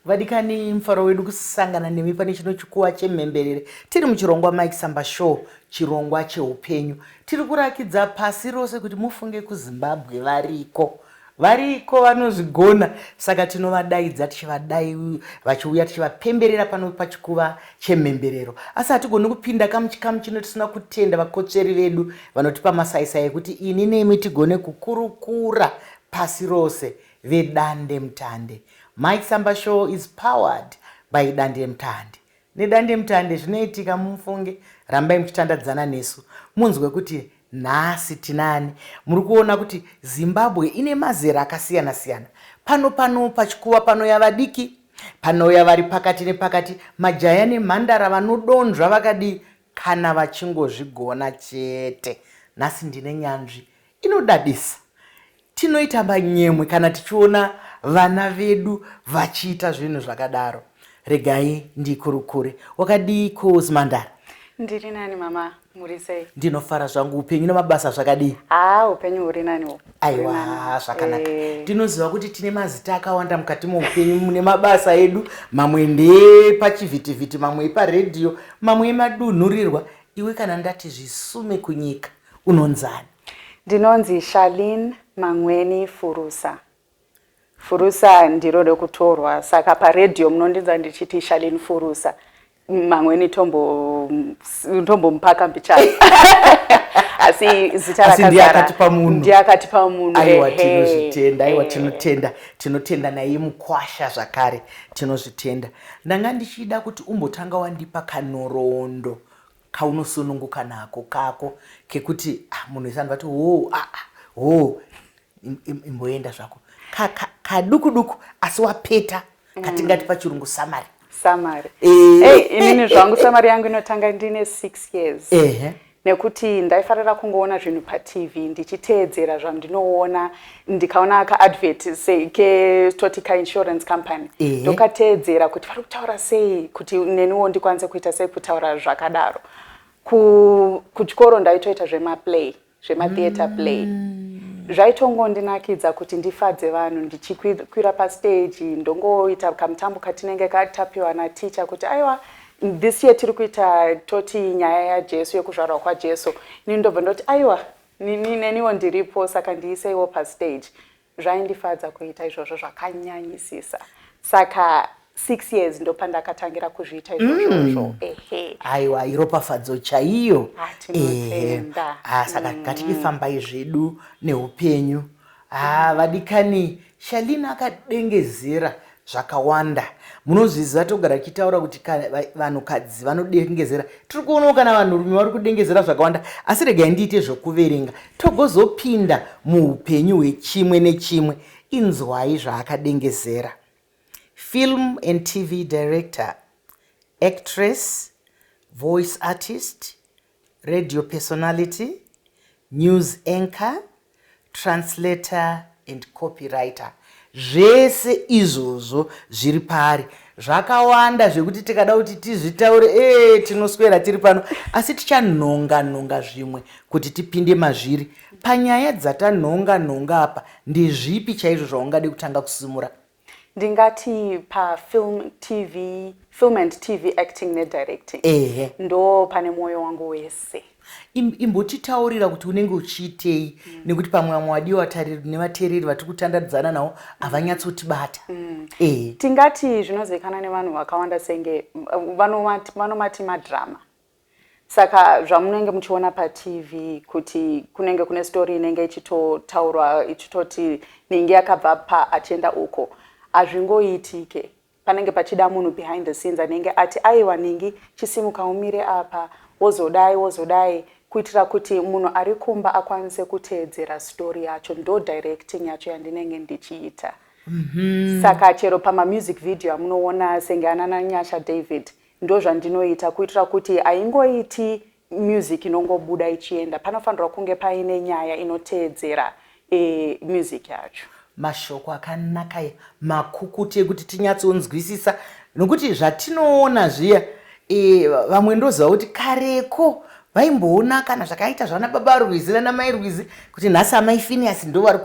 Vadikani, mufaro wedu kusangana nemi pane chino chikuva chemhemberere. Tiri muchirongwa Mike Samba Show, chirongwa cheupenyu. Tiri kurakidza pasi rose kuti mufunge kuZimbabwe variko. Variko vanozvigona, saka tinovadaidza tichivadai vachiuya tichivapemberera pano pachikuva chemhemberero. Asi hatigoni kupinda kamuchikamu chino tisina kutenda vakotsveri vedu vanotipa masaisai ekuti ini nemi tigone kukurukura pasi rose vedandemutande. Mike Samba Show is powered by Dandemutande. Nedandemutande zvinoitika mufunge, rambai muchitandadzana nesu munzwe kuti nhasi tinani. Muri kuona kuti Zimbabwe ine mazera akasiyana siyana. Pano pano pachikuva panouya vadiki, panouya vari pakati nepakati, majaya nemhandara vanodonzva vakadii kana vachingozvigona chete. Nhasi ndine nyanzvi inodadisa. Tinoita manyemwe kana tichiona vana vedu vachiita zvinhu zvakadaro. Regai ndikurukure. Wakadii ko Zimandara? Ndiri nani mama, muri sei? Ndinofara zvangu, upenyu nemabasa zvakadii? Haa, upenyu huri naniwo. Aiwa, zvakanaka. Ndinoziva kuti tine mazita akawanda mukati meupenyu mune mabasa edu, mamwe ndepachivhitivhiti, mamwe eparedhiyo, mamwe emadunhurirwa. Iwe kana ndati zvisume kunyika, unonzani? Ndinonzi Charlene Mangweni Furusa. Furusa ndiro rekutorwa, saka paredhiyo munondinzwa ndichiti Charlene Furusa. Mangweni tombomupaka mbichana. Asi zita rakazara akatipa munhu. Ndiye akatipa munhu. Aiwa, tinozvitenda. Aiwa, tinotenda. Tinotenda naiye mukwasha zvakare. Tinozvitenda. Ndanga ndichida kuti umbotanga wandipa kanhoroondo kaunosununguka nako kako kekuti ah, munhu wese anobva ti hoo ah, ah, hoo imboenda zvako kaduku duku asi wapeta katingati pachirungu summary. Summary. Hey, inini zvangu summary yangu inotanga ndine 6 years. Nekuti ndaifarira kungoona zvinhu paTV ndichiteedzera zvandinoona. Ndikaona kaadvert sei ketoti kainsurance company, ndokateedzera kuti vari kutaura sei kuti neniwo ndikwanise kuita sei kutaura zvakadaro. Kuchikoro ndaitoita zvemaplay, zvematheatre play. Zvaitongondinakidza kuti ndifadze vanhu ndichikwira pastage, ndongoita kamutambo katinenge katapiwa naticha kuti aiwa, this year tiri kuita toti nyaya yaJesu, yekuzvarwa kwaJesu. Ini ndobva ndoti aiwa, neniwo ndiripo, saka ndiiseiwo pastage. Zvaindifadza kuita izvozvo zvakanyanyisisa. Saka 6 years ndopandakatangira kuzviita izvozvozvo. Ehe. Aiwa, iropafadzo chaiyo. Tinotenda. Saka ngatichifambai zvedu neupenyu. Vadikani, Charlene akadengezera zvakawanda. Munozviziva, togara tichitaura kuti vanhukadzi vanodengezera. Tiri kuonawo kana vanhurume vari kudengezera zvakawanda, asi regai ndiite zvokuverenga togozopinda muupenyu hwechimwe nechimwe. Inzwai zvaakadengezera. Film and TV director, actress, voice artist, radio personality, news anchor, translator and copywriter. Zvese izvozvo zviri paari zvakawanda zvekuti tikada kuti tizvitaure tinoswera tiri pano, asi tichanhonga nhonga zvimwe kuti tipinde mazviri. Panyaya dzatanhonga nhonga apa, ndezvipi chaizvo zvaungade kutanga kusimura? Ndingati pafilm TV, film and TV acting nedirecting. Ndo pane mwoyo wangu wese. Imbotitaurira kuti unenge uchiitei, nekuti pamwe vamwe vadiwa nevateereri vatiri kutandadzana navo havanyatsotibata. Tingati zvinozivikanwa nevanhu vakawanda senge vanomati madrama. Saka zvamunenge muchiona paTV kuti kunenge kune story inenge ichitotaurwa ichitoti ningi yakabva pa achienda uko, hazvingoitike. Panenge pachida munhu behind the scenes anenge ati aiwa ningi chisimuka umire apa, wozodai wozodai, kuitira kuti munhu ari kumba akwanise kuteedzera story yacho. Ndo directing yacho yandinenge ndichiita. Saka chero pamamusic video amunoona senge anana Nyasha David, ndo zvandinoita kuitira kuti haingoiti music inongobuda ichienda. Panofanirwa kunge paine nyaya inoteedzera music yacho. Mashoko akanaka makukutu ekuti tinyatsonzwisisa, nokuti zvatinoona zviya vamwe ndoziva kuti kareko vaimboona kana zvakaita zvana baba Rwizi nana mai Rwizi, kuti nhasi amai Phineas ndo vari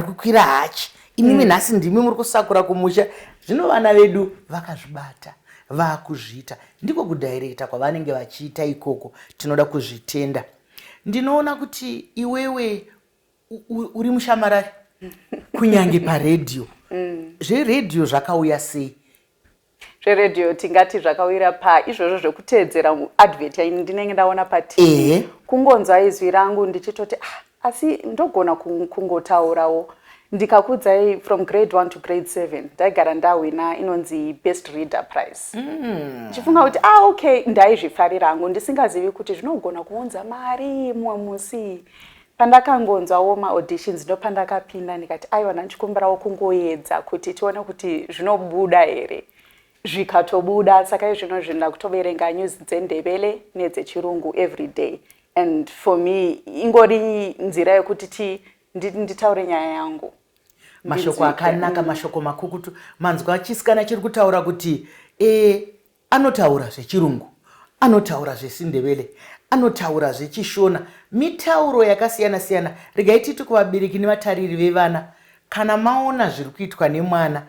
kukwira hachi. Imimi nhasi ndimi muri kusakura kumusha. Zvino vana vedu vakazvibata, vakuzviita. Ndiko kudhairekta kwavanenge vachiita ikoko. Tinoda kuzvitenda. Ndinoona kuti iwewe uri mushamarari kunyange paredhiyo. Zveredhiyo zvakauya sei? Zveredhiyo tingati zvakawira pa izvozvo zvekuteedzera advert yandinenge ndaona paTV, kungonzwa izwi rangu ndichitoti, ah, asi ndogona kungotaurawo. Ndikakudzai, from grade 1 to grade 7 ndaigara ndahwina inonzi best reader prize, ndichifunga kuti, ah, okay, ndaizvifarira hangu ndisingazivi kuti zvinogona kuunza mari mumwe musi. Pandakangonzwawo maauditions, ndopandakapinda, ndikati, aiwa, ndandichikumbirawo kungoedza kuti tione kuti zvinobuda here. Zvikatobuda. Saka izvino ndakutoverenga news dzeNdebele nedzechirungu every day, and for me ingori nzira yekuti nditaure nyaya yangu. Mashoko akanaka, mashoko makukutu. Manzwa chisikana chiri kutaura kuti anotaura zvechirungu, anotaura zvesiNdebele, anotaura zvechishona, mitauro yakasiyana siyana. Regai titi kuvabereki nevatariri vevana, kana maona zviri kuitwa nemwana,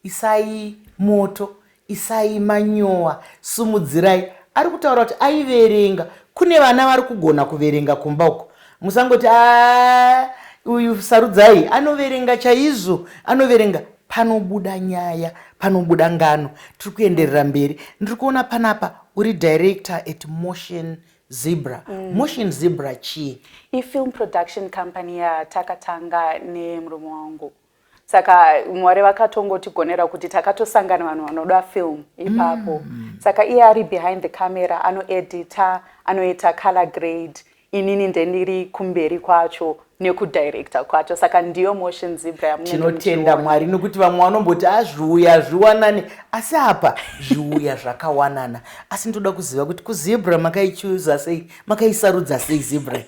isai moto, isai manyowa, sumudzirai. Ari kutaura kuti aiverenga. Kune vana vari kugona kuverenga kumba uko. Musangoti, a, uyu Sarudzai anoverenga chaizvo. Anoverenga, panobuda nyaya, panobuda ngano. Tiri kuenderera mberi. Ndiri kuona panapa uri director at Motion Zebra. Motion Zebra chii? Ifilm production company yatakatanga nemurume wangu. Saka Mwari vakatongotigonera kuti takatosangana vanhu vanoda film ipapo. Saka iye ari behind the camera, anoedita, anoita color grade, inini ndendiri kumberi kwacho nekudirector kwacho. Saka ndiyo Motion Zebra yamunenge Tinotenda muchiona. Mwari, nekuti vamwe vanomboti azviuya zviwanane, asi apa zviuya zvakawanana. Asi ndoda kuziva kuti kuzebra makaichuza sei, makaisarudza sei zebra?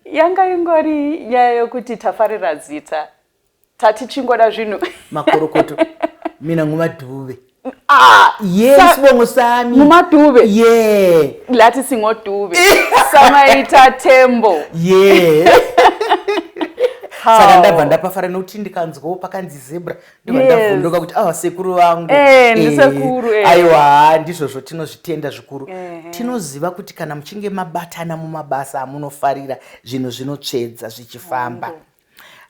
Yanga ingori nyaya yokuti tafarira zita, tatichingoda zvinhu. Makorokoto. Mina nguMadube. Ah, ye, isibongo sami. NguMadube? Ye. Lathi singoDube, samaita Tembo. Ye, saka ndabva ndapafara nekuti ndikanzwawo pakanzi zebra, ndobva ndavhunduka kuti, awa, sekuru vangu. Ndisekuru. Aiwa, ndizvozvo, tinozvitenda zvikuru. Tinoziva kuti kana muchinge mabatana mumabasa amunofarira, zvinhu zvinotsvedza zvichifamba.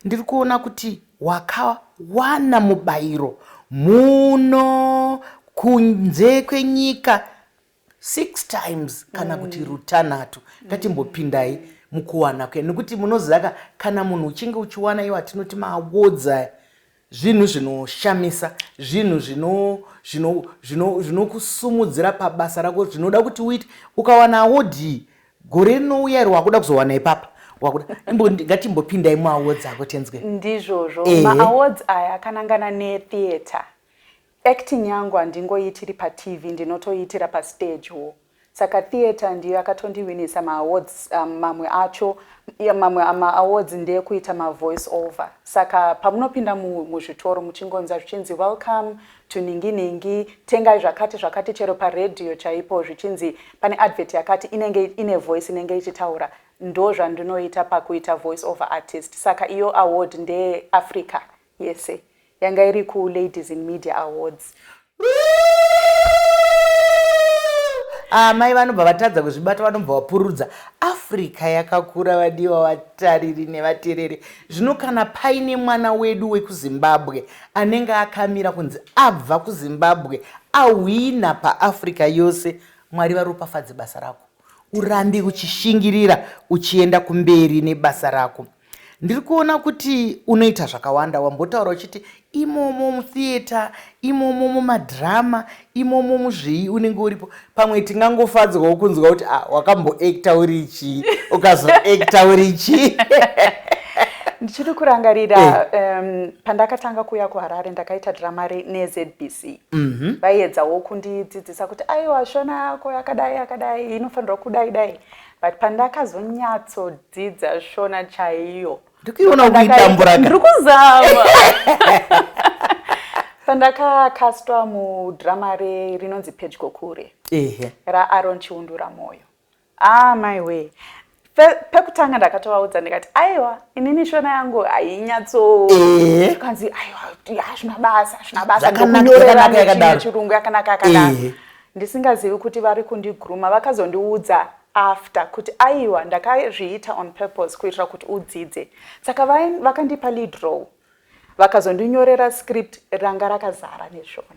Ndiri kuona kuti wakawana mubayiro muno, kunze kwenyika, six times kana kuti rutanhatu. Ngatimbopindai mukuwana kwe, nekuti munoziva ka, kana munhu uchinge uchiwana iwo atinoti maawards aya, zvinhu zvinoshamisa, zvinhu zvinokusumudzira pabasa rako, zvinoda kuti uite. Ukawana award iyi, gore rinouya iri wakuda kuzowana ipapa, wakuda. Ngatimbopindai muawards ako, tenzwe. Ndizvozvo. Maawards aya akanangana netheatre acting yangu. Handingoitiri paTV, ndinotoitira pastagewo. Saka theatre ndiyo yakatondiwinisa maawards mamwe acho. Mamwe maawards ndeyekuita mavoice over. Saka pamunopinda muzvitoro muchingonzwa zvichinzi, "Welcome to ningi ningi, tengai zvakati zvakati," chero paredhiyo chaipo zvichinzi pane advert yakati inenge ine voice inenge ichitaura, ndo zvandinoita pakuita voice over artist. Saka iyo award ndeyeAfrica yese, yanga iri kuLadies in Media Awards. Amai vanobva vatadza kuzvibata, vanobva vapururudza. Africa yakakura, vadiwa vatariri nevatereri. Zvino kana paine mwana wedu wekuZimbabwe anenge akamira kunzi abva kuZimbabwe ahwina paAfrica yose, Mwari varopafadze basa rako, urambe uchishingirira uchienda kumberi nebasa rako. Ndiri kuona kuti unoita zvakawanda. Wambotaura uchiti imomo mutheatre, imomo mumadhirama, imomo muzvii unenge uripo. Pamwe tingangofadzwawo kunzwa kuti, ah, wakamboacta uri chii, ukazoacta uri chii? Ndichiri kurangarira pandakatanga kuuya kuHarare, ndakaita dhirama neZBC. Vaiedzawo kundidzidzisa kuti, aiwa, shona yako yakadai yakadai, inofanirwa kudai dai, but pandakazonyatsodzidza shona chaiyo, Ndikuiona kuitamburaka. Ndiri kuzama. Pandakakastwa mudhirama rinonzi Pedyo Kure, raAron Chiundura Moyo, ah, my way. Pekutanga ndakatovaudza ndikati, "Aiwa, inini Shona yangu hainyatso." Kanzi, "Aiwa, hazvina basa, hazvina basa." Zvakanaka, Ndokunyorera yakanaka yakadaro. Nechirungu yakanaka yakadaro. Ndisingazivi kuti vari kundigrooma. Vakazondiudza after kuti, "Aiwa, ndakazviita on purpose kuitira kuti udzidze." Saka vakandipa lead role, vakazondinyorera script ranga rakazara neShona.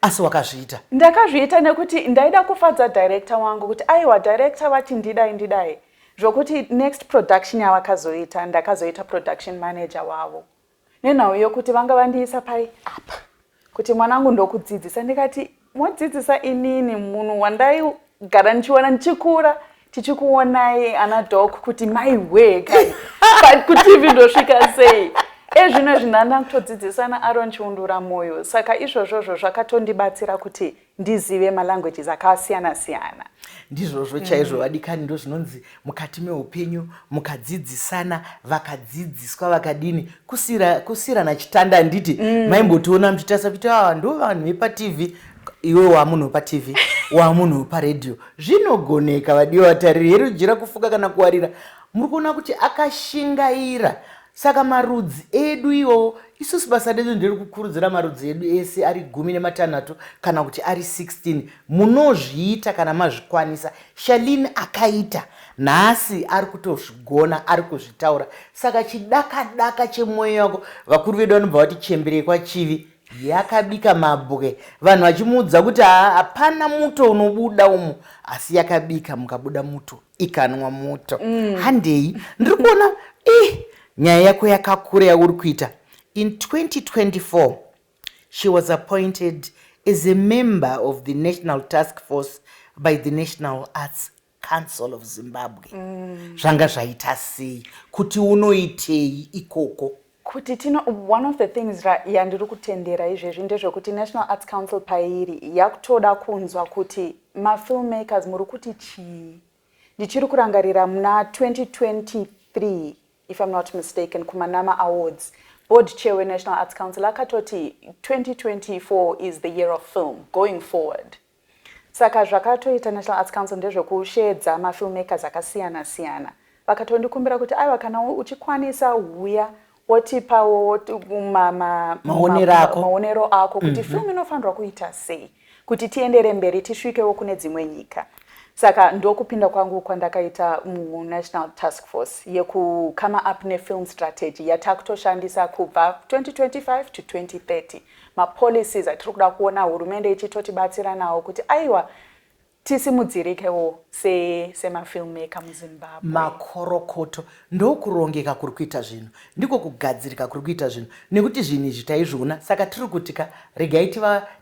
Asi wakazviita? Ndakazviita nekuti ndaida kufadza director wangu, kuti, "Aiwa, director vati ndidai, ndidai." Zvokuti next production yavakazoita, ndakazoita production manager wavo, nenhau yokuti vanga vandiisa pai apa kuti, "Mwanangu, ndokudzidzisa." Ndikati, "Modzidzisa inini, munhu wandaigara ndichiona ndichikura, tichikuonai ana Doc, kuti maiwe kani, but kuTV ndosvika sei?" Ezvino ndanda kutodzidzisa naAron Chiundura Moyo. Saka izvozvozvo zvakatondibatsira kuti ndizive malanguages akasiyana siyana. Ndizvozvo chaizvo, vadikani. Ndo zvinonzi mukati meupenyu mukadzidzisana, vakadzidziswa vakadini, kusiyirana chitanda. Handiti maimbotiona muchitarisa kuti, "Ah, ndo vanhu vepaTV." Iwe wamunhu wepaTV, wamunhu weparedhiyo, zvinogoneka. Vadiwa vatariri, herujira kufuka kana kuwarira, muri kuona kuti akashingaira. Saka marudzi edu iwowo, isusu basa redu nderekukurudzira marudzi edu ese ari 16 kana kuti ari 16. Munozviita kana mazvikwanisa. Shalini akaita, nhasi ari kutozvigona, ari kuzvitaura. Saka chidakadaka chemwoyo wako, vakuru vedu vanobva vati, "Chemberei kwachivi yakabika mabwe." Vanhu vachimuudza kuti, "Hapana muto unobuda umu," asi yakabika, mukabuda muto, ikanwa muto. Handei, ndiri kuona nyaya yako yakakura yauri kuita. In 2024 she was appointed as a member of the National Task Force by the National Arts Council of Zimbabwe. Zvanga zvaita sei, kuti unoitei ikoko? Kuti tino, one of the things yandiri kutendera izvezvi ndezvekuti National Arts Council pairi yakutoda kunzwa kuti mafilmmakers muri kuti chii. Ndichiri kurangarira muna 2023, if I'm not mistaken, kumaNAMA Awards, board chair weNational Arts Council akatoti 2024 is the year of film going forward. Saka zvakatoita National Arts Council ndezvekusheedza mafilmmakers akasiyana siyana. Vakatondikumbira kuti, "Aiwa, kana uchikwanisa, huya wotipawo maonero ako kuti film inofanirwa kuita sei kuti tiendere mberi, tisvikewo kune dzimwe nyika." Saka ndokupinda kwangu kwandakaita muNational Task Force yekucome up nefilm strategy yatakutoshandisa kubva 2025 to 2030, mapolicies atiri kuda kuona hurumende ichitotibatsira nawo kuti, aiwa, tisimudzirikewo semafilmmaker muZimbabwe. Makorokoto. Ndokurongeka kuri kuita zvinhu, ndiko kugadzirika kuri kuita zvinhu, nekuti zvinhu izvi taizviona. Saka tiri kuti ka, regai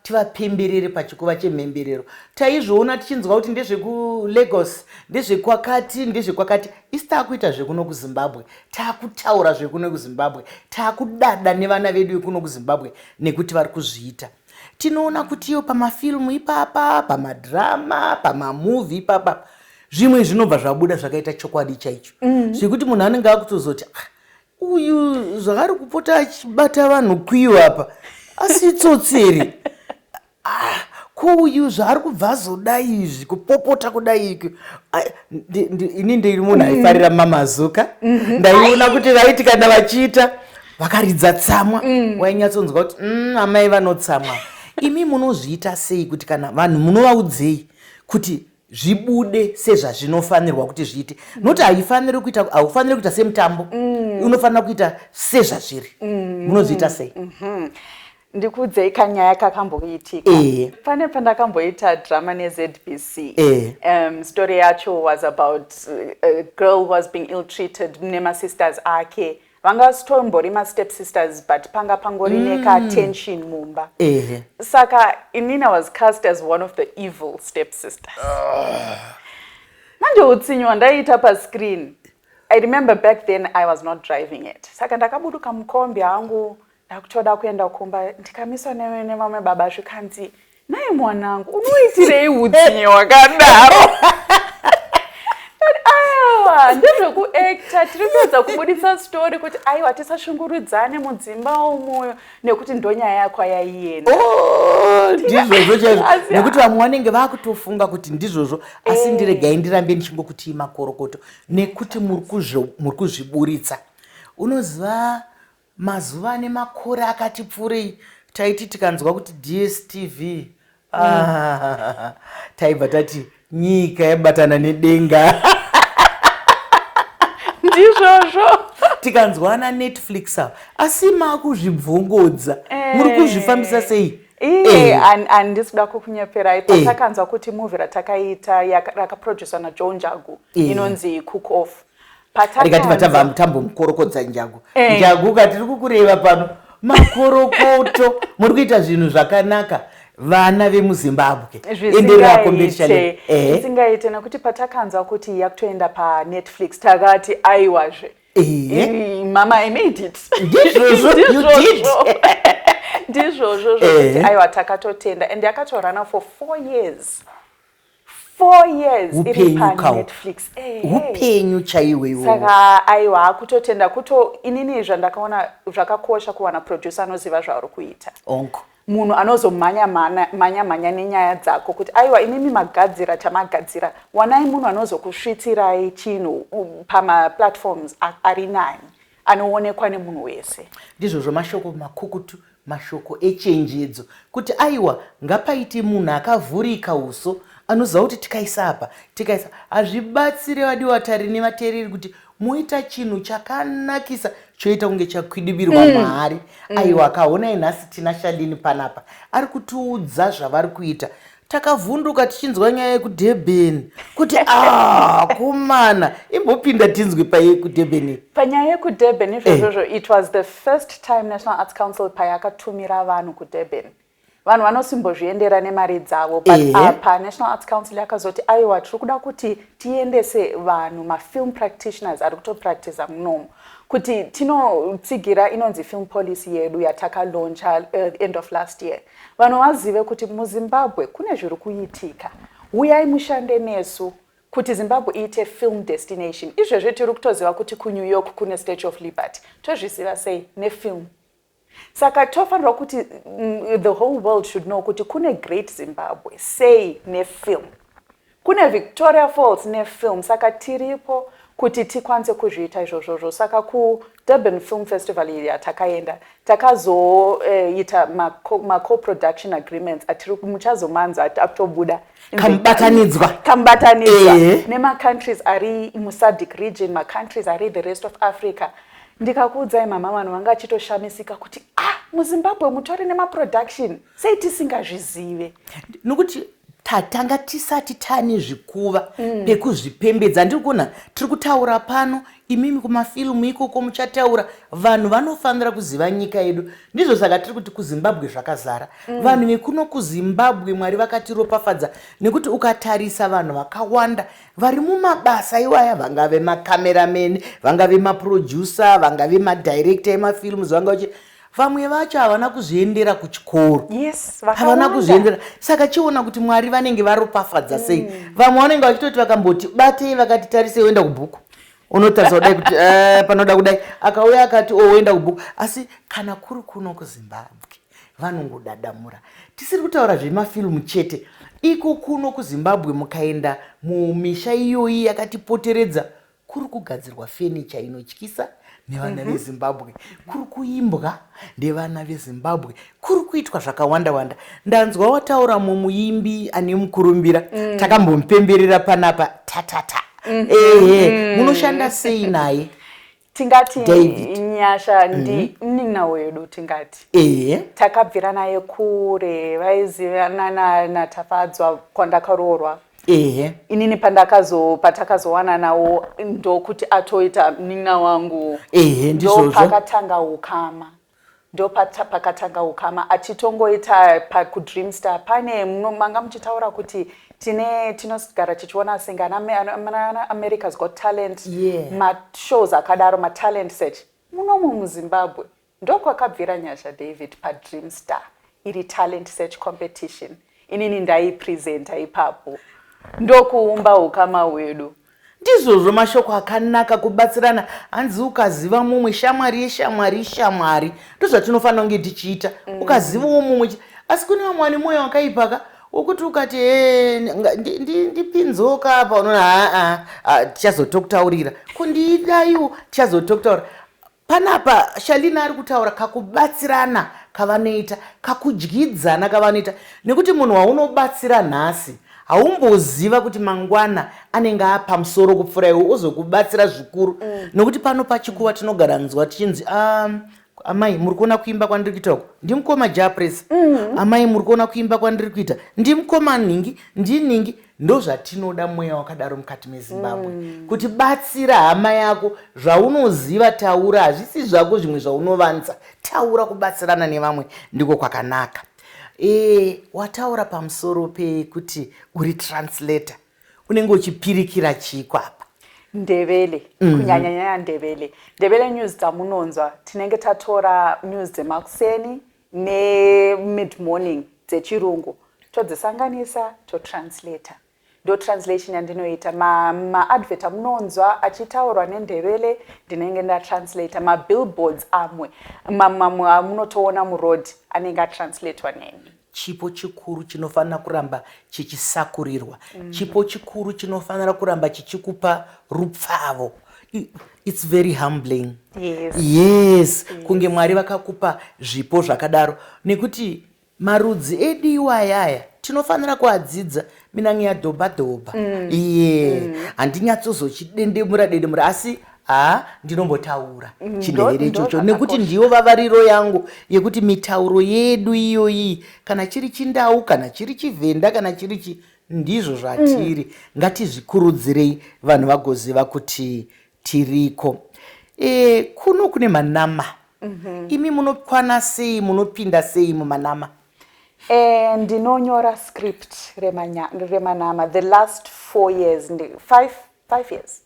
tivapemberere pachikuva chemhemberero. Taizviona tichinzwa kuti ndezvekuLagos, ndezvekwakati, ndezvekwakati. Isi taakuita zvekuno kuZimbabwe, taakutaura zvekuno kuZimbabwe, taakudada nevana vedu vekuno kuZimbabwe nekuti vari kuzviita. Tinoona kuti iyo pamafilimu ipapa, pamadhirama, pamamovie ipapa, zvimwe zvinobva zvabuda zvakaita chokwadi chaicho, zvekuti munhu anenge akutozoti, "Ah, uyu zvaari kupota achibata vanhu kwiyo apa, asi itsotseri? Ah, ko uyu zvaari kubva azodai izvi, kupopota kudai iki?" Ini ndiri munhu aifarira Mamazuka. Ndaiona kuti vaiti kana vachiita vakaridza tsamwa, wainyatsonzwa kuti amai vanotsamwa." Imi munozviita sei kuti kana vanhu munovaudzei kuti zvibude sezvazvinofanirwa kuti zviite? Noti haifaniri kuita, haufaniri kuita semutambo, unofanira kuita sezvazviri. Munozviita sei? Ndikuudzei kanyaya kakamboitika. Pane pandakamboita drama neZBC. Story yacho was about a girl who was being ill treated nemasisters ake. Vanga vasitombori mastep sisters, but panga pangori nekatension mumba. Saka inini was cast as one of the evil step sisters. Manje utsinyi wandaiita pascreen, I remember back then I was not driving it. Saka ndakabuduka mukombi hangu, ndakutoda kuenda kumba, ndikamiswa nevamwe baba, zvikanzi, "Nai mwanangu, unoitirei utsinye hwakadaro?" Aiwa, ndezvekuacta, tiri kuedza kubudisa story kuti, aiwa, tisashungurudzane mudzimba umu, nekuti ndonyaya yakwa yaienda. Oh, Ndizvozvo chaizvo, nekuti vamwe vanenge vakutofunga kuti ndizvozvo, asi ndiregai ndirambe ndichingokutii makorokoto, nekuti muri kuzviburitsa. Unoziva, mazuva nemakore akati pfuurei, taiti tikanzwa kuti DStv, ah, taibva tati nyika yabatana nedenga. Ndizvozvo. Tikanzwa ana Netflix ava, asi makuzvibvongodza. Muri kuzvifambisa sei? Iye, handisi kuda kukunyeperai, patakanzwa kuti movie ratakaita rakaproducwa naJoe Njagu, inonzi Cook Off. Rikatibva tabva tambomukorokodza Njagu. Njagu katiri kukureva pano, makorokoto, muri kuita zvinhu zvakanaka, vana vemuZimbabwe. Enderera kumberi. Zvisingaite, nekuti patakanzwa kuti yakutoenda paNetflix, takati aiwazve, mama, I made it. Ndizvozvo, you did. Ndizvozvo zvokuti aiwa, takatotenda, and yakatorana for 4 years, 4 years iri Upenyu kawo. paNetflix. Upenyu chaiwo iwowo. Saka aiwa, kutotenda kuto inini zvandakaona zvakakosha kuwana producer anoziva zvauri kuita, Onko. Munhu anozomhanya mhanya mhanya nenyaya dzako kuti aiwa, imimi magadzira chamagadzira, wanai munhu anozokusvitsirai chinhu pamaplatforms ari nani, anoonekwa nemunhu wese. Ndizvozvo, mashoko makukutu, mashoko echenjedzo kuti aiwa, ngapaite munhu akavhurika uso, anoziva kuti tikaisa apa, tikaisa. Hazvibatsire, vadiwa tari nevateereri, kuti moita chinhu chakanakisa choita kunge chakwidibirwa maari. Aiwa, kaonai, nhasi tina Charlene panapa, ari kutiudza zvavari kuita. Takavhunduka tichinzwa nyaya yekuDurban kuti a kumana imbopinda tinzwe paye kuDurban. Panyaya yekuDurban izvozvozvo, it was the first time National Arts Council payakatumira vanhu kuDurban. Vanhu vanosimbozviendera nemari dzavo, but apa National Arts Council yakazoti aiwa, tiri kuda kuti tiendese vanhu, mafilm practitioners ari kutopractiza munomu, kuti tinotsigira inonzi film policy yedu yatakalauncha end of last year. Vanhu vazive kuti muZimbabwe kune zviri kuitika, uyai mushande nesu kuti Zimbabwe iite film destination. Izvezvi tiri kutoziva kuti kuNew York kune Statue of Liberty. Tozviziva sei? Nefilm. Saka tofanirwa kuti the whole world should know kuti kune Great Zimbabwe. Sei? Nefilm. Kune Victoria Falls nefilm. Saka tiripo kuti tikwanise kuzviita izvozvozvo. Saka kuDurban Film Festival iyi yatakaenda, takazoita maco-production agreements atiri muchazomanzwa akutobuda. Kamubatanidzwa. Kamubatanidzwa nemacountries ari muSADC region, macountries ari the rest of Africa. Ndikakuudzai mama, vanhu vanga vachitoshamisika kuti ah, muZimbabwe mutori nemaproduction, sei tisingazvizive? Nokuti tatanga tisati tane zvikuva pekuzvipembedza. Ndiri kuona tiri kutaura pano, imimi kumafilimu ikoko muchataura. Vanhu vanofanira kuziva nyika yedu. Ndizvo saka tiri kuti kuZimbabwe zvakazara. Vanhu vekuno kuZimbabwe, Mwari vakatiropafadza, nekuti ukatarisa vanhu vakawanda vari mumabasa iwaya, vangave macameraman, vangave maproducer, vangave madirector emafilms, vangave, vamwe vacho havana kuzviendera kuchikoro. Havana kuzviendera. Saka chiona kuti Mwari vanenge varopafadza sei. Vamwe vanenge vachitoti vakamboti batei, vakati tarisei, oenda kubhuku, unotarisa kudai kuti panoda kudai, akauya akati o, oenda kubhuku. Asi kana kuri kuno kuZimbabwe, vanongodadamura. Tisiri kutaura zvemafilimu chete, iko kuno kuZimbabwe, mukaenda mumisha iyoyi yakatipoteredza, kuri kugadzirwa fenicha inotyisa nevana veZimbabwe, kuri kuimbwa nevana veZimbabwe, kuri kuitwa zvakawanda wanda. Ndanzwa wataura mumuimbi ane mukurumbira, takambomupemberera panapa, Tatata. Ehe, munoshanda sei naye? Tingati David. Nyasha ndi munin'ina wedu, tingati. Takabvira naye kure, vaizivana naTafadzwa kwandakaroorwa. Inini patakazowana nawo, ndokuti atoita munin'ina wangu. Ehe, ndizvozvo. Ndopakatanga ukama, ndopakatanga ukama achitongoita kuDreamstar. Pane manga muchitaura kuti tine tinogara tichiona senge ana America's Got Talent, mashows akadaro, matalent search munomu muZimbabwe. Ndokwakabvira Nyasha David paDreamstar, iri talent search competition. Inini ndaipresenta ipapo, ndokuumba ukama hwedu. Ndizvozvo, mashoko akanaka, kubatsirana. Hanzi ukaziva mumwe, shamwari yeshamwari ishamwari. Ndozvatinofanira kunge tichiita. Ukazivawo mumwe. Asi kune vamwe vane mwoyo wakaipaka wokuti ukati eh, ndipinzoka apa, unoona, haa, tichazotokutaurira kundidaiwo, tichazotokutaura panapa. Shalina ari kutaura kakubatsirana kavanoita, kakudyidzana kavanoita, nekuti munhu waunobatsira nhasi haumboziva kuti mangwana anenge apamusoro kupfuura iwe, ozokubatsira zvikuru. Nokuti pano pachikuva tinogara nzwa tichinzi, "Amai, muri kuona kuimba kwandiri kuita uku, ndimukoma Japres. Amai, muri kuona kuimba kwandiri kuita, ndimukoma nhingi, ndinhingi." Ndo zvatinoda, mweya wakadaro mukati meZimbabwe. Kuti batsira hama yako, zvaunoziva taura, hazvisi zvako zvimwe zvaunovanza, taura. Kubatsirana nevamwe ndiko kwakanaka. Wataura pamusoro pekuti uri translator, unenge uchipirikira chiko apa? Ndebele. Kunyanyanyanya Ndebele. Ndebele news dzamunonzwa, tinenge tatora news dzemakuseni nemid morning dzechirungu, todzisanganisa, totranslata. Ndo translation yandinoita. Maadvert ma amunonzwa achitaurwa neNdebele, ndinenge ndatranslata. Mabillboards amwe, mamwe amunotoona muroad, anenge atranslatwa neni. Chipo chikuru chinofanira kuramba chichisakurirwa. Chipo chikuru chinofanira kuramba chichikupa rupfavo. It's very humbling. Yes. Kunge Mwari vakakupa zvipo zvakadaro, nekuti marudzi edu iwayaya tinofanira kuadzidza. Mina ngiyadhobha dhobha. Iye handinyatsozochidendemura dendemura, asi ha, ndinombotaura chiNdevere ichocho, nekuti ndiyo vavariro yangu yekuti mitauro yedu iyoyi, kana chiri chiNdau, kana chiri chiVhenda, kana chiri chi, ndizvo zvatiri. Ngatizvikurudzirei, vanhu vagoziva kuti tiriko. Kuno kune manama. Imi munokwana sei, munopinda sei mumanama? Ndinonyora script remanama. The last 4 years, 5 years,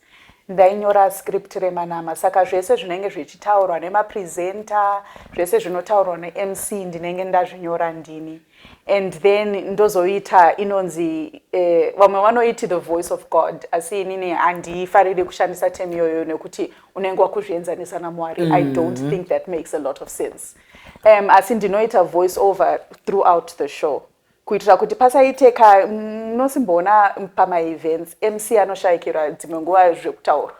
ndainyora script remanama. Saka zvese zvinenge zvichitaurwa nemapresenter, zvese zvinotaurwa neMC, ndinenge ndazvinyora ndini, and then ndozoita inonzi, vamwe vanoiti the voice of God, asi inini handifariri kushandisa term iyoyo, nekuti unenge wakuzvienzanisa naMwari. I don't think that makes a lot of sense. Asi ndinoita voice over throughout the show, kuitira kuti pasaite ka munosimboona pamaevents, MC anoshayikirwa dzimwe nguva zvekutaura.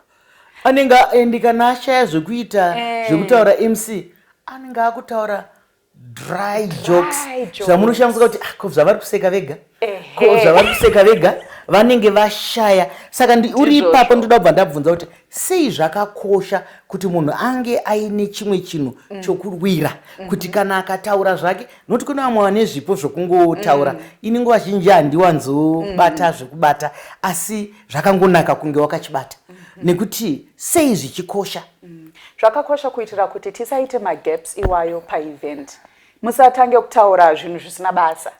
Anenge endi, kana ashaya zvekuita, zvekutaura, MC anenge akutaura dry jokes, zvamunoshamisa kuti, "Ah, ko zvavari kuseka vega? Ko zvavari kuseka vega?" Vanenge vashaya. Saka uri ipapo, ndoda kubva ndabvunza kuti sei zvakakosha kuti munhu ange aine chimwe chinhu chokurwira, kuti kana akataura zvake, nokuti kune vamwe vane zvipo zvokungotaura. Ini nguva zhinji handiwanzobata zvekubata, asi zvakangonaka kunge wakachibata. Nekuti sei zvichikosha? Zvakakosha kuitira kuti tisaite magaps iwayo paevent. Musatange kutaura zvinhu zvisina basa.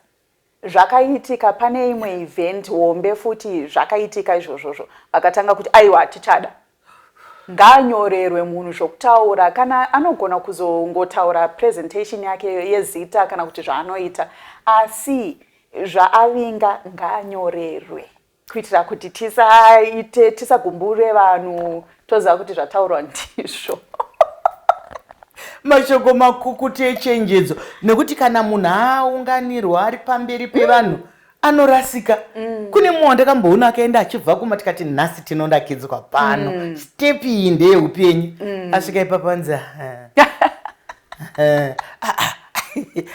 Zvakaitika pane imwe event hombe futi, zvakaitika izvozvozvo, vakatanga kuti, "Aiwa, tichada." Ngaanyorerwe munhu zvokutaura. Kana anogona kuzongotaura presentation yake yezita kana kuti zvaanoita, asi zvaavinga ngaanyorerwe, kuitira kuti tisaite, tisagumbure vanhu, toziva kuti zvataurwa ndizvo. Mashoko makukutu echenjedzo, nekuti kana munhu aunganirwa ari pamberi pevanhu anorasika. Kune mumwe wandakamboona akaenda achibva kuma, tikati, "Nhasi tinonakidzwa pano. Step iyi ndeyeupenyu." Asvika ipapo anzi, "Ah, ah."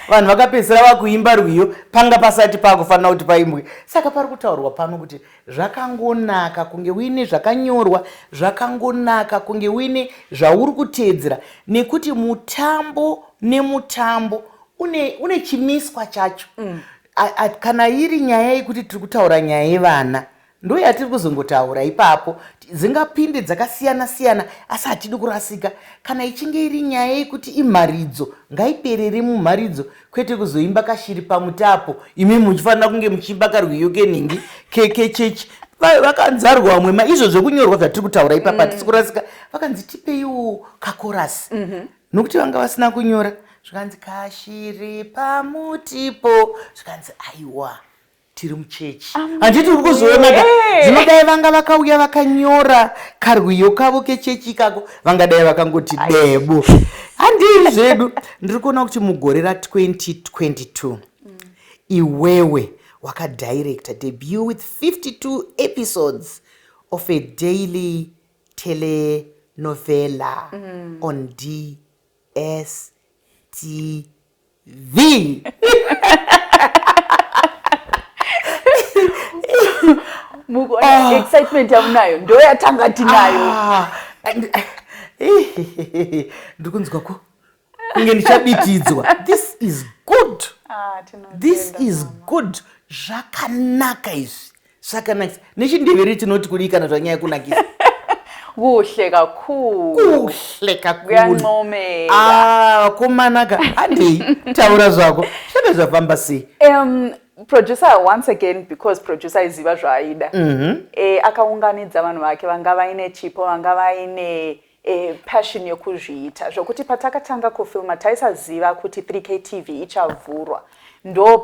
Vanhu vakapedzisira vakuimba rwiyo panga pasati pakufanira kuti paimbwe. Saka pari kutaurwa pano kuti zvakangonaka kunge uine zvakanyorwa, zvakangonaka kunge uine zvauri kuteedzera, nekuti mutambo nemutambo une chimiswa chacho. Kana iri nyaya yekuti tiri kutaura nyaya yevana, ndo yatiri kuzongotaura ipapo, dzingapinde dzakasiyana siyana, asi hatidi kurasika. Kana ichinge iri nyaya yekuti imharidzo, ngaiperere mumharidzo, kwete kuzoimba kashiri pamutapo, imi muchifanira kunge muchiimba karwiyo kenhingi kechechi. Vakanzarwa vamwe ma izvo zvekunyorwa zvatiri kutaura ipapa. Hatisi kurasika. Vakanzi, "Tipeiwo kakorasi," nokuti vanga vasina kunyora. Zvikanzi, "Kashiri pamutipo." Zvikanzi, "Aiwa, tiri muchechi, handiti uri kuzoonaka." Dzinodai vanga vakauya vakanyora karwiyo kavo kechechi ikako, vangadai vakangoti debo. Handiri zvedu. Ndiri kuona kuti mugore ra2022. Iwewe wakadirecta debut with 52 episodes of a daily telenovela on DSTV. Mukuona excitement yamunayo ndo yatanga tinayo. Ah, ndiri kunzwa ko kunge ndichabitidzwa. This is good. Ah, This tinotenda, is mama. good. Zvakanaka izvi, zvakanakisa. Nechindevere tinoti kudii kana zvanyanya kunakisa? Kuhle kakhulu. Kuhle kakhulu. Kuyancomeka. Ah, vakomanaka, handei, taura zvako, zvange zvafamba sei? Producer once again, because producer iziva zvaaida, akaunganidza vanhu vake vanga vaine chipo, vanga vaine passion yekuzviita, zvokuti patakatanga kufilma taisaziva kuti 3K TV ichavhurwa. Ndo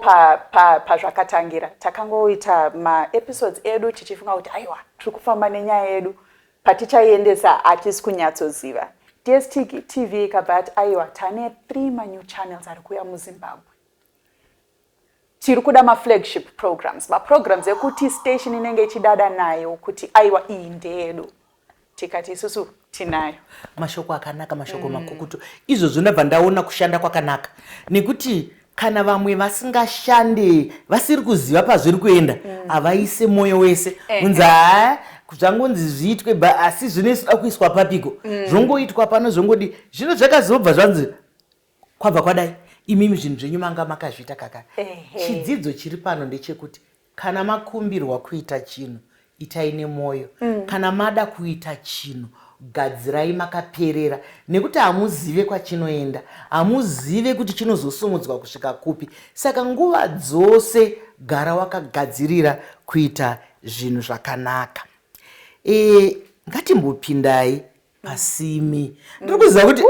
pazvakatangira. Takangoita maepisodes edu tichifunga kuti aiwa, tiri kufamba nenyaya yedu, patichaiendesa hatisi kunyatsoziva. DSTV ikabva yati aiwa, tane 3 manew channels ari kuuya muZimbabwe, tiri kuda maflagship programs, maprograms ekuti station inenge ichidada nayo kuti aiwa, iyi ndeyedu. Tikati isusu tinayo. Mashoko akanaka, mashoko makukutu. Izvozvo ndabva ndaona kushanda kwakanaka, nekuti kana vamwe vasingashande, vasiri kuziva pazviri kuenda, havaise mwoyo wese. Kunzi haa, zvangonzi zviitwe, asi zvinoda kuiswa papiko, zvongoitwa pano, zvongodi zvino zvakazobva zvanzi kwabva kwadai. Imimi zvinhu zvenyu manga makazviita kakare. Chidzidzo chiri pano ndechekuti kana makumbirwa kuita chinhu, itai nemwoyo. Kana mada kuita chinhu, gadzirai makaperera, nekuti hamuzive kwachinoenda, hamuzive kuti chinozosumudzwa kusvika kupi. Saka nguva dzose gara wakagadzirira kuita zvinhu zvakanaka. Ngatimbopindai paSimi. Ndiri kuziva kuti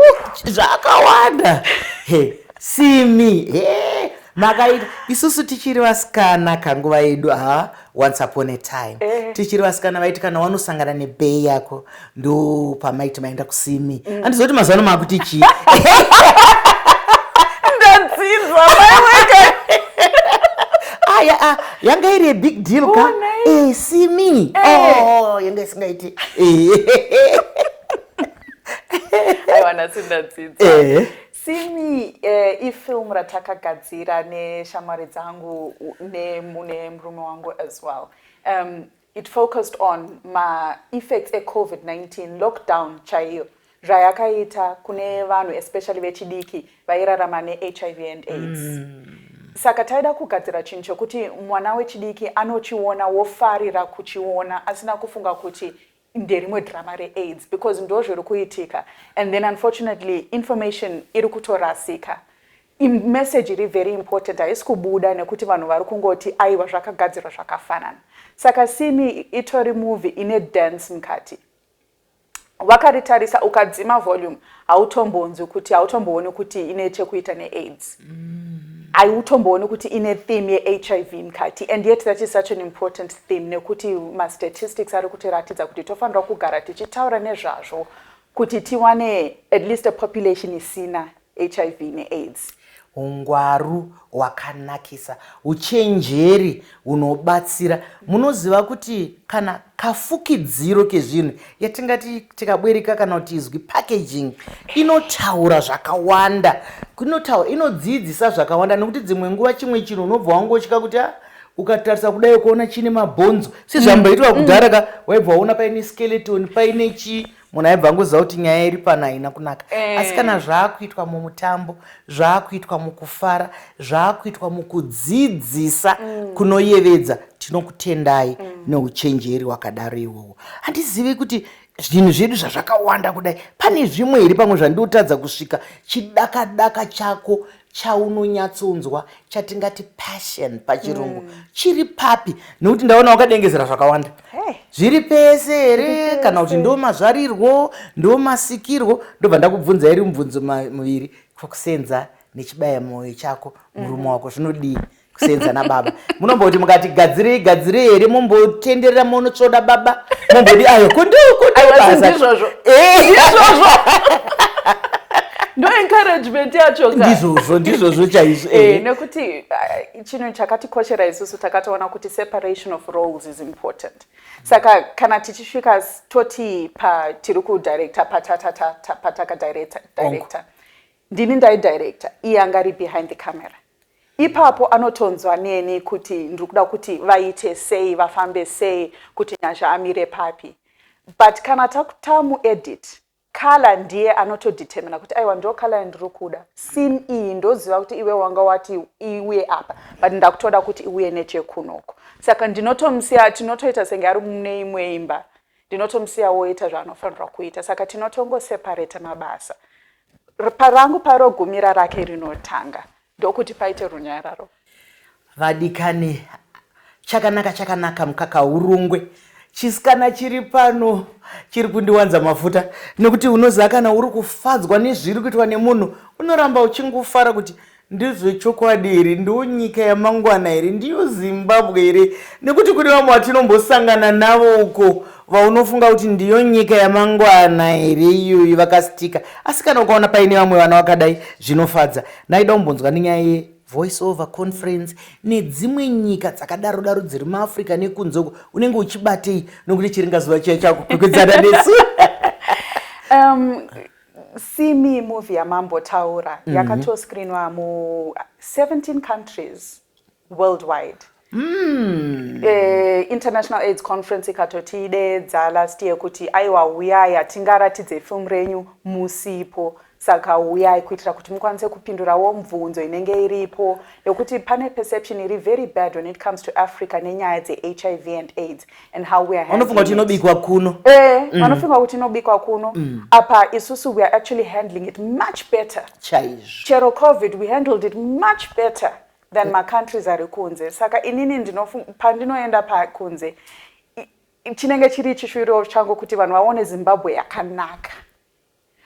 zvakawanda. He, Simi, he, makaita. Isusu tichiri vasikana, kanguva yedu, ha, once upon a time, tichiri vasikana, vaiti kana wanosangana nebhei yako, ndo pamaiti maenda kuSimi. Handiziva kuti mazuva ano maakuti chii. Ndadzidza, maiweka. Aya, ah, yanga iri a big deal ka. Oh, nice. Simi. Oh, yanga isingaiti. Aiwa, nhasi ndadzidza. Simi ifilm ratakagadzira neshamwari dzangu nemurume wangu as well. It focused on ma-effects eCovid-19 lockdown chaiyo, zvayakaita kune vanhu, especially vechidiki vairarama neHIV and AIDS. Saka taida kugadzira chinhu chekuti mwana wechidiki anochiona wofarira kuchiona, asina kufunga kuti nderimwe drama reAIDS, because ndo zviri kuitika. And then unfortunately information iri kutorasika, message iri very important haisi kubuda, nekuti vanhu vari kungoti aiwa, zvakagadzirwa zvakafanana. Saka Simi itori movie ine dance mukati. Wakaritarisa, ukadzima volume, hautombonzwi kuti, hautombooni kuti ine chekuita neAIDS. Hautombooni kuti ine theme yeHIV mukati, and yet that is such an important theme, nekuti mastatistics ari kutiratidza kuti tofanira kugara tichitaura nezvazvo kuti tiwane at least a population isina HIV neAIDS. Ungwaru hwakanakisa, uchenjeri hunobatsira. Munoziva kuti kana kafukidziro kezvinhu, yatingati tikabwereka kana kuti izwi packaging, inotaura zvakawanda, inotaura, inodzidzisa zvakawanda, nekuti dzimwe nguva chimwe chinhu unobva wangotya kuti a, ukatarisa kudai ukaona chine mabhonzo sezvamboitwa kudhara ka, waibva waona paine skeleton, paine chii, munhu aibva angoziva kuti nyaya iri pano haina kunaka. Asi kana zvaakuitwa mumutambo, zvaakuitwa mukufara, zvaakuitwa mukudzidzisa kunoyevedza, tinokutendai neuchenjeri hwakadaro iwowo. Handizivi kuti zvinhu zvedu zvazvakawanda kudai, pane zvimwe here pamwe zvandinotadza kusvika, chidakadaka chako chaunonyatsonzwa, chatingati passion pachirungu, chiri papi? Nekuti ndaona wakadengezera zvakawanda. Hey. Zviri pese here, kana kuti ndo mazvarirwo, ndo masikirwo? Ndobva ndakubvunza iri mubvunzo muviri: kusenza nechibaya mwoyo chako, murume wako, zvinodii kusenza nababa? Munomboti mukati gadzirei gadzirei here, mumbotenderera, monotsvoda baba, mumbodi ayo Aiwa, ndizvozvo. Ndizvozvo. Ndo encouragement yacho ka. Ndizvozvo, ndizvozvo chaizvo. Nekuti chinhu chakatikoshera isusu, takatoona kuti separation of roles is important. Saka kana tichisvika toti pa tiri kudirector, patakadirector director, ndini ndaidirector, iye anga ari behind the camera. Ipapo anotonzwa neni kuti ndiri kuda kuti vaite sei, vafambe sei, kuti Nyasha amire papi. But kana tamuedit color, ndiye anotodetermina kuti aiwa, ndo color yandiri kuda, scene iyi ndoziva kuti iwe wanga wati iuye apa, but ndakutoda kuti iuye nechekunoko. Saka ndinotomusiya, tinotoita senge ari mune imwe imba, ndinotomusiya woita zvaanofanirwa kuita. Saka tinotongoseparata mabasa. Parangu parogumira, rake rinotanga, ndokuti paite runyararo. Vadikani, chakanaka chakanaka mukaka urungwe. Chisikana chiri pano chiri kundiwanza mafuta, nekuti unoziva kana uri kufadzwa nezviri kuitwa nemunhu, unoramba uchingofara kuti ndezvechokwadi here, ndo nyika yamangwana here, ndiyo Zimbabwe here? Nekuti kune vamwe vatinombosangana navo uko vaunofunga kuti ndiyo nyika yamangwana here iyoyi, vakasitika. Asi kana ukaona paine vamwe vana vakadai, zvinofadza. Ndaida kumbonzwa nenyaya yeVoice Over Conference nedzimwe nyika dzakadaro daro dziri muAfrica nekunze uko, unenge uchibatei, nokuti chiringazuva chiya chakukwikwidzana nesu. See Me movie yamambotaura yakatoscreenwa mu17 countries worldwide. International AIDS Conference ikatotidedza last year kuti aiwa, uyai, hatingaratidze film renyu musipo, saka uyai kuitira kuti mukwanise kupindurawo mubvunzo inenge iripo, nekuti pane perception iri very bad when it comes to Africa nenyaya dzeHIV and AIDS and how we are. Vanofunga kuti inobikwa kuno. Vanofunga kuti inobikwa kuno. Apa isusu we are actually handling it much better. Chero COVID, we handled it much better than macountries ari kunze. Saka inini pandinoenda pakunze, chinenge chiri chishuviro changu kuti vanhu vaone Zimbabwe yakanaka,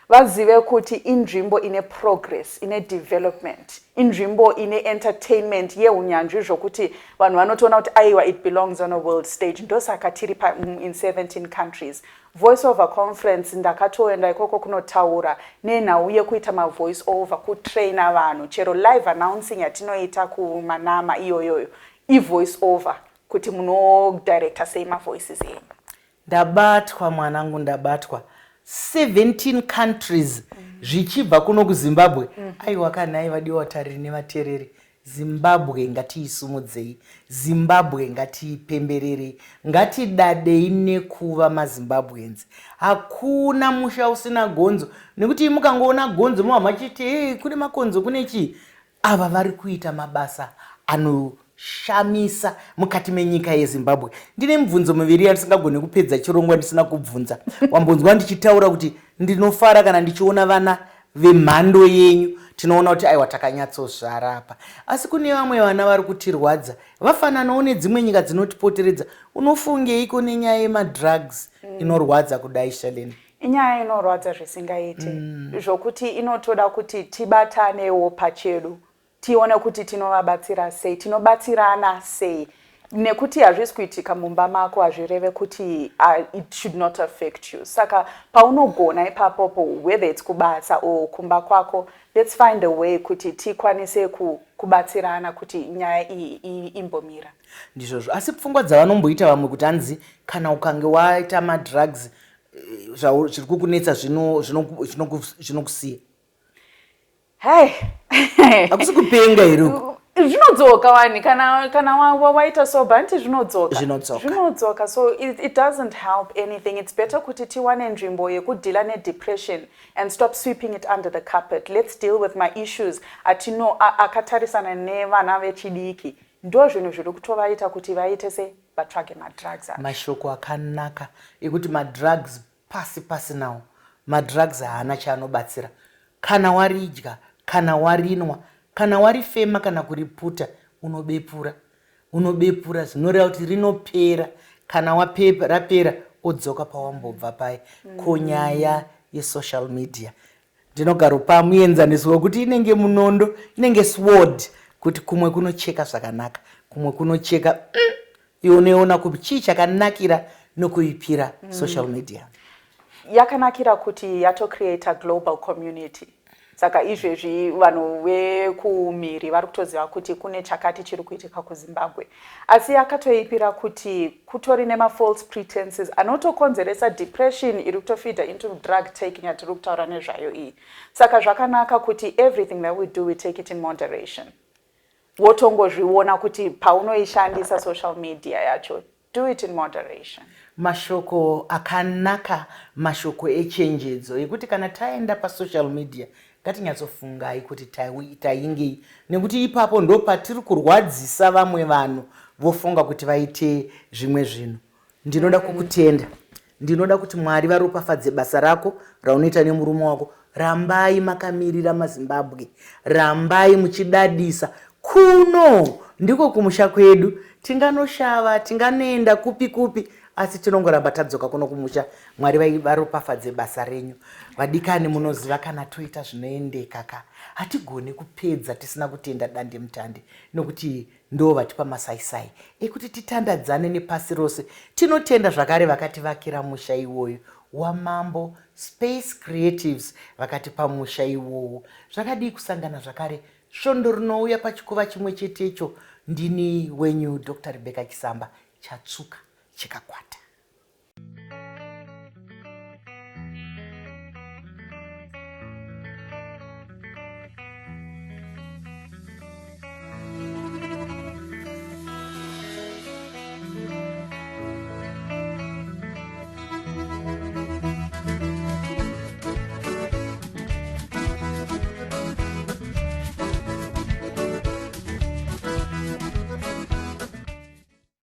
vazive kuti inzvimbo ine progress, ine development, inzvimbo ine entertainment yeunyanzvi, zvokuti vanhu vanotoona kuti aiwa, it belongs on a world stage. Ndosaka tiri in 17 countries. Voice Over Conference, ndakatoenda ikoko kunotaura nenhau yekuita mavoice over, kutraina vanhu. Chero live announcing yatinoita kumanama iyoyoyo ivoice over, kuti munodirecta sei mavoices enyu. Ndabatwa mwanangu, ndabatwa. 17 countries zvichibva kuno kuZimbabwe. Aiwa kanhai, vadiwa vatariri nevateereri, Zimbabwe ngatiisumudzei, Zimbabwe ngatiipembererei, ngatidadei nekuva maZimbabweans. Hakuna musha usina gonzo, nekuti mukangoona gonzo muva machiti, "Hey, kune makonzo, kune chii." Ava vari kuita mabasa anoshamisa mukati menyika yeZimbabwe. Ndine mibvunzo miviri yandisingagoni kupedza chirongwa ndisina kubvunza. Wambonzwa ndichitaura kuti ndinofara kana ndichiona vana vemhando yenyu, tinoona kuti aiwa, takanyatsozvara apa. Asi kune vamwe vana vari kutirwadza, vafananawo nedzimwe nyika dzinotipoteredza. Unofungeiko nenyaya yemadrugs inorwadza kudai, Shalini? Inyaya inorwadza zvisingaiti, zvokuti inotoda kuti tibatanewo pachedu, tione kuti tinovabatsira sei, tinobatsirana sei, nekuti hazvisi kuitika mumba mako hazvireve kuti it should not affect you. Saka paunogona ipapopo, whether it's kubasa or kumba kwako, let's find a way kuti tikwanise kubatsirana kuti nyaya iyi imbomira. Ndizvozvo. Asi pfungwa dzavanomboita vamwe kuti hanzi kana ukange waita madrugs, zviri kukunetsa zvinokusiya. Hei. Hakusi kupenga here uku? Zvinodzoka wani. Kana waita sober, hanti zvinodzoka? Zvinodzoka. Zvinodzoka. So it doesn't help anything. It's better kuti tiwane nzvimbo yekudeala nedepression and stop sweeping it under the carpet. Let's deal with my issues atino akatarisana nevana vechidiki. Ndo zvinhu zviri kutovaita kuti vaite se vatsvage madrugs acho. Mashoko akanaka ekuti madrugs pasi pasi nawo. Madrugs haana chaanobatsira. Kana waridya, kana warinwa, kana warifema, kana kuriputa, unobepura, unobepura. Zvinoreva kuti rinopera. Kana rapera, odzoka pawambobva pai. Ko nyaya yesocial media, ndinogaropa muenzaniso wekuti inenge munondo, inenge sword, kuti kumwe kunocheka zvakanaka, kumwe kunocheka. Iwe unoiona kuti chii chakanakira nokuipira social media? Yakanakira kuti yatocreate a global community. Saka izvezvi vanhu vekumhiri vari kutoziva kuti kune chakati chiri kuitika kuZimbabwe. Asi yakatoipira kuti kutori nemafalse pretenses anotokonzeresa depression iri kutofeeda into drug taking yatiri kutaura nezvayo iyi. Saka zvakanaka kuti everything that we do, we take it in moderation. Wotongozviona kuti paunoishandisa social media yacho, do it in moderation. Mashoko akanaka, mashoko echenjedzo ekuti kana taenda pasocial media ngatinyatsofungai kuti taingei, nekuti ipapo ndo patiri kurwadzisa vamwe vanhu vofunga kuti vaite zvimwe zvinhu. Ndinoda kukutenda, ndinoda kuti Mwari varopafadze basa rako raunoita nemurume wako. Rambai makamirira maZimbabwe, rambai muchidadisa. Kuno ndiko kumusha kwedu, tinganoshava, tinganoenda kupi kupi, asi tinongoramba tadzoka kuno kumusha. Mwari varopafadze basa renyu. Vadikani, munoziva kana toita zvinoendeka ka, hatigoni kupedza tisina kutenda Dande Mutande, nokuti ndo vatipa masaisai ekuti titandadzane nepasi rose. Tinotenda zvakare vakativakira musha iwoyo waMambo Space Creatives, vakatipa musha iwowo. Zvakadii kusangana zvakare svondo rinouya pachikuva chimwe chetecho? Ndini wenyu Dr Rebecca Chisamba. Chatsvuka chikakwata.